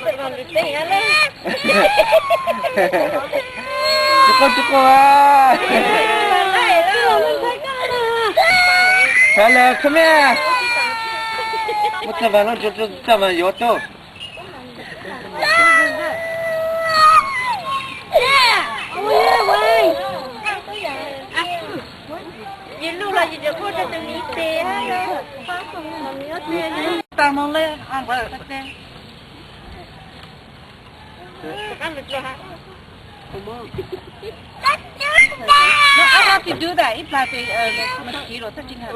Tsis quaj tsis quaj a. Hello, come here. Muab txaj mas no, txaj mas yuav tau. No, I have to do that. Ib plag tes mas kiv los txaj tsis nag.